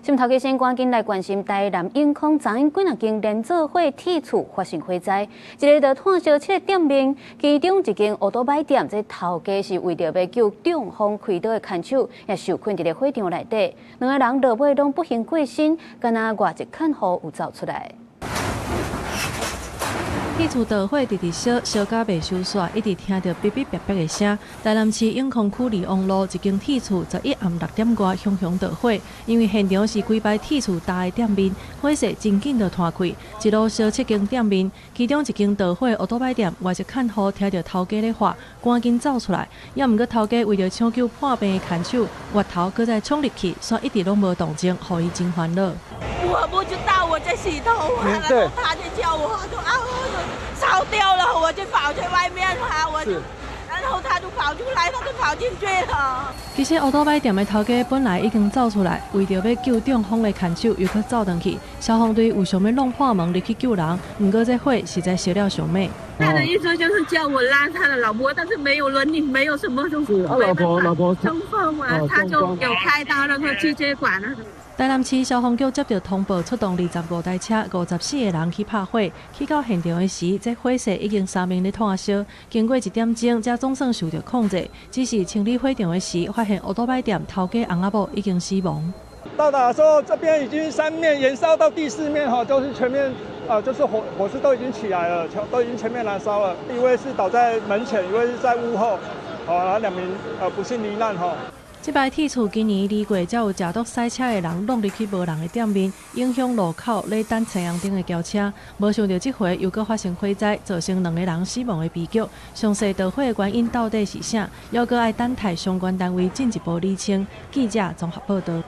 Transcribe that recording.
新頭家先趕緊來關心台南永康昨昏幾若間連座火鐵厝發生火災，一个著炭燒漆的店面，其中一間烏多擺店，這頭家是為著欲救中風開刀的牽手，也受困佇咧火場內底，兩个人落尾攏不幸過身，敢若外籍看護有走出來。鐵厝著火直直燒，燒甲袂收煞，一直聽著嗶嗶癟癟的聲。台南市永康區利旺路一間鐵厝，11暗6點外熊熊著火，因為現場是規排鐵厝搭的店面，火勢真緊就湠開，一路燒七間店面，其中一間著火烏多擺店，外籍看護聽著頭家咧喊，趕緊走出來。猶毋過頭家為著搶救破病的牽手，越頭閣再衝入去，煞一直攏無動靜，予伊真煩惱。我不知道，我在洗頭，然後他就叫我，就啊，燒掉了，我就跑去外面哈，我就，然後他就跑出來，他就跑進去了。其實烏多擺店的頭家本來已經走出來，為著欲救中風的牽手，又閣走轉去。消防隊有想欲弄破門入去救人，毋過這火實在燒了傷猛。他的意思就是叫我拉他的老婆，但是沒有輪椅，沒有什麼東西。他老婆，老婆中風啊，他就有開刀那個氣接管了。台南市消防局接著通報，出動25台車、54個人去拍火。去到現場的時，這火勢已經三面咧湠燒。經過一點鐘，才總算受著控制。只是清理火場的時，發現烏多擺店頭家翁仔某已經死亡。到達的時候，這邊已經三面延燒到第四面，哈，就是全面，就是火勢都已經起來了，都已經全面燃燒了。一位是倒在門前，一位是在屋後，好，然後兩名不幸罹難，哈。這擺鐵厝今年2月才有食毒賽車的人弄入去無人的店面，影響路口咧等青紅燈的轎車。無想著這回又閣發生火災，造成兩个人死亡的悲劇。詳細著火的原因到底是啥？猶閣愛等待相關單位進一步釐清。記者綜合報導。